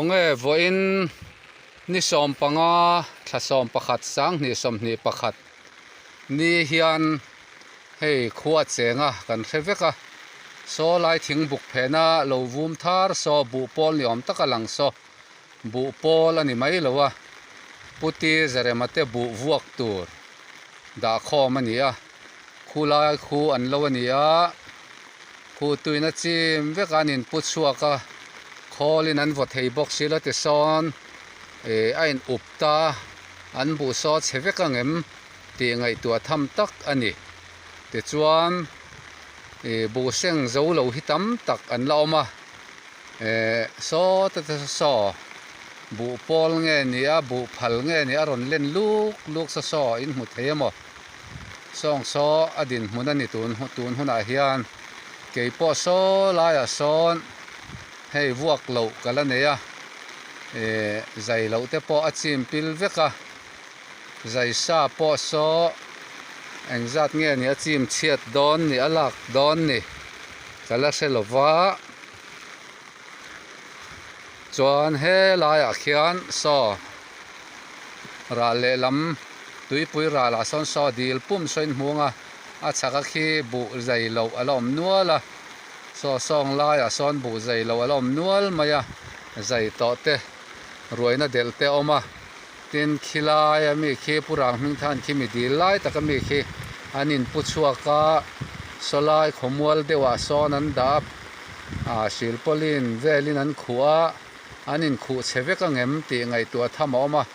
Khawnge vawiin ni 15 thla 11 2021 ni hian hei khua chenga kan hre vek a, saw lai thing buk phena lo vum thar saw buh pawl ni awm taka lang saw buh pawl a ni mai lo a, puti zarema te buh vuak tur dah khawm a ni a, khu lai khu an lo a ni a. Khu tuina chim vek a an inpu chhuak a, khawlin an vaw thei bawk si la tisawn ih a in up ta a, an buh saw chhe vek ang em tih ngaihtuah tham tak a ni. Tichuan ih buh seng zo lo hi tam tak an la awm a, eh saw te te saw buh pawl nge ni a buh phal nge ni a rawn len luk luk saw saw in hmu thei emaw. Sawng saw a dinhmun a ni tun tun hunah hian kei pawh saw laiah sawn hei vuak loh ka la nei a eh zai loh te pawh a chim pil vek a zai sa pawh saw engzat nge ni a chim chhiat dawn ni a lak dawn ni ka la hre lo va chuan helaiah khian saw ral lehlam. Tuipui ralah sawn saw dil pum saw in hmung a, a chhak a khi buh zai loh a la awm nual a, saw sawng laiah sawn buh zai loh a la awm nual mai a, zai tawh te ruaina delh te a awm a, tin khi laia mi khi Pu Rang hming than khi mi dil lai taka mi khi an inpu chhuak a, saw lai khawmual deuhah sawn an dah a, ah silpawlin velin an khuh a, an inkhuh chhe vek ang em tih ngaihtuah tham a awm a.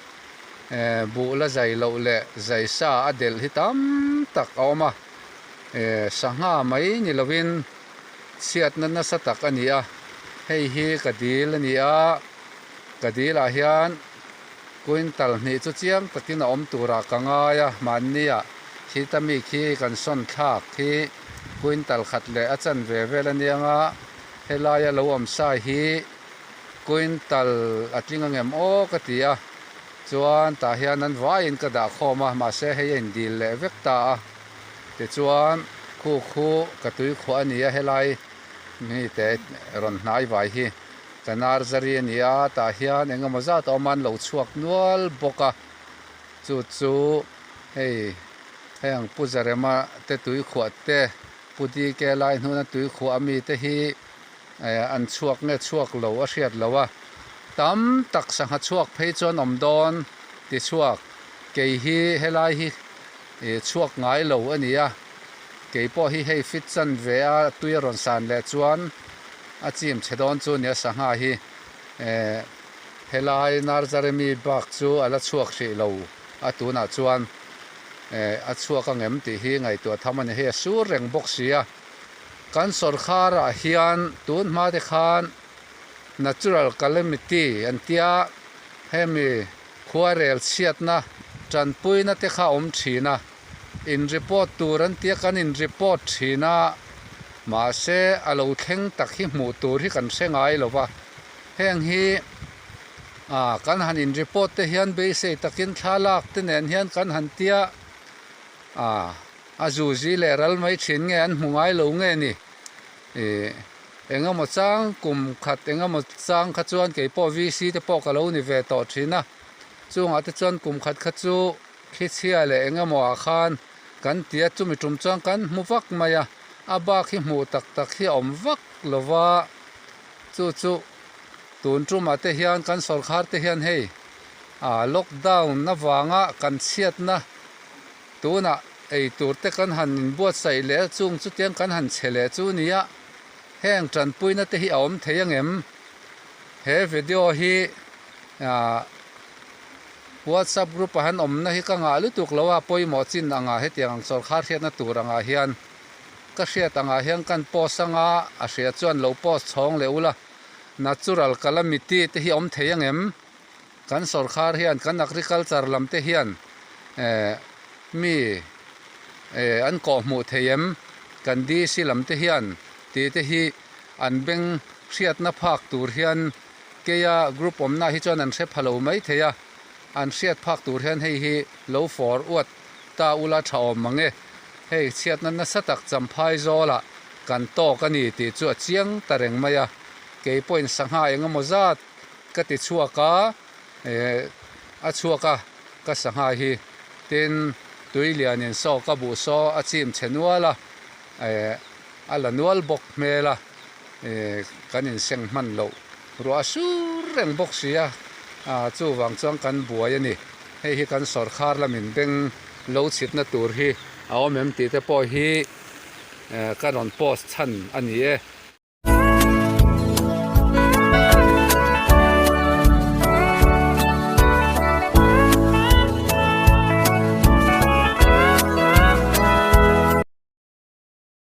Eh buh la zai loh leh zai sa a delh hi tam tak a awm a, eh sangha mai ni lovin chhiatna nasa tak a ni a, hei hi ka dil a ni a, ka dilah hian quintal hnih chu chiang takin a awm turah ka ngai a, mahnia khita mi khi kan sawn thlak hi quintal khat leh a chanve vel a nia nga, helaia lo awm sa hi. Quintal a tling angem aw ka ti a, chuan tah hian an vaiin ka dah khawm a, mahse hei a indil leh vek ta a, tichuan khu khu ka tui khuah a ni a, helai mi te rawn hnai vai hi ka nursery a ni a, tah hian eng emaw zat a awm a, an lo chhuak nual bawk a, chu chu hei hei ang Pu Zarema te tui khuah te Pu DK lai hnuna tui khuah ami te hi. An chhuak nge chhuak lo a hriat lo a, tam tak sangha chhuak phei chuan awm dawn ti chhuak, kei hi helai hi chhuak ngai lo a ni a, kei pawh hi hei fit chan ve a tui a rawn san leh chuan a chim chhe dawn chu nia sangha hi helai Narzaremi bak chu a la chhuak hrih lo a tunah chuan a chhuak angem tih hi ngaihtuah tham a ni, hei a sur reng bawk si a. Kan sawrkharah hian tun hma te khan natural calamity an tia hemi khuarel chhiatna tanpuina te kha a awm thin a, in report tur an tia kan in report thin a, mahse a lo thleng tak hi hmuh tur hi kan hre ngai lo va, heng hi ah kan han in report te hian beisei takin thlalak te nen hian kan han tia ah. A zuzi leh ral mai thin nge an hmu ngai lo nge ni? Ih, eng emaw chang kum khat eng emaw chang kha chuan kei pawh VC te pawh ka lo ni ve tawh thin a, chungah te chuan kum khat kha chu khichhia leh eng emaw ah khan kan ti a, chumi tum chuan kan hmu vak mai a, a bak hi hmuh tak tak hi a awm vak lo va, chu chu tun tumah te hian kan sawrkhar te hian hei ah lockdown avanga kan chhiatna Tunah ei tur te kan han inbuatsaih leh a, chung chutiang kan han che leh chu nia, heng tanpuina te hi a awm thei angem? He video hi ah WhatsApp group ah han awmna hi ka ngah lutuk lo a, pawimawh chin angah hetiang ang sawrkhar hriatna tur angah hian ka hriat angah hian kan post anga a hria chuan lo post chhawng leh ula, natural calamity te hi a awm thei angem? Kan sawrkhar hian kan agriculture lam te hian eh mi eh an kawh hmuh thei em kan DC lam te hian tih te hi an beng hriatna phak tur hian keia group awmna hi chuan an hre pha lo mai thei a, an hriat phak tur hian hei hi lo fawr uat ta ula tha awm mang e, hei chhiatna nasa tak champhai zawlah kan tawk a ni tih chu a chiang ta reng mai a, kei pawhin sangha engemaw zat. ka ti chhuak a eh a chhuak a ka sangha hi tin tui lianin saw ka buh saw a chim chhe nual a eh a la nual bawk hmel a eh kan inseng hman loh ruah a sur reng bawk si a ah chuvang chuan kan buai a ni hei hi kan sawrkhar lamin beng lo chhitna tur hi a awm em tih te pawh hi eh ka rawn post chhan a ni e.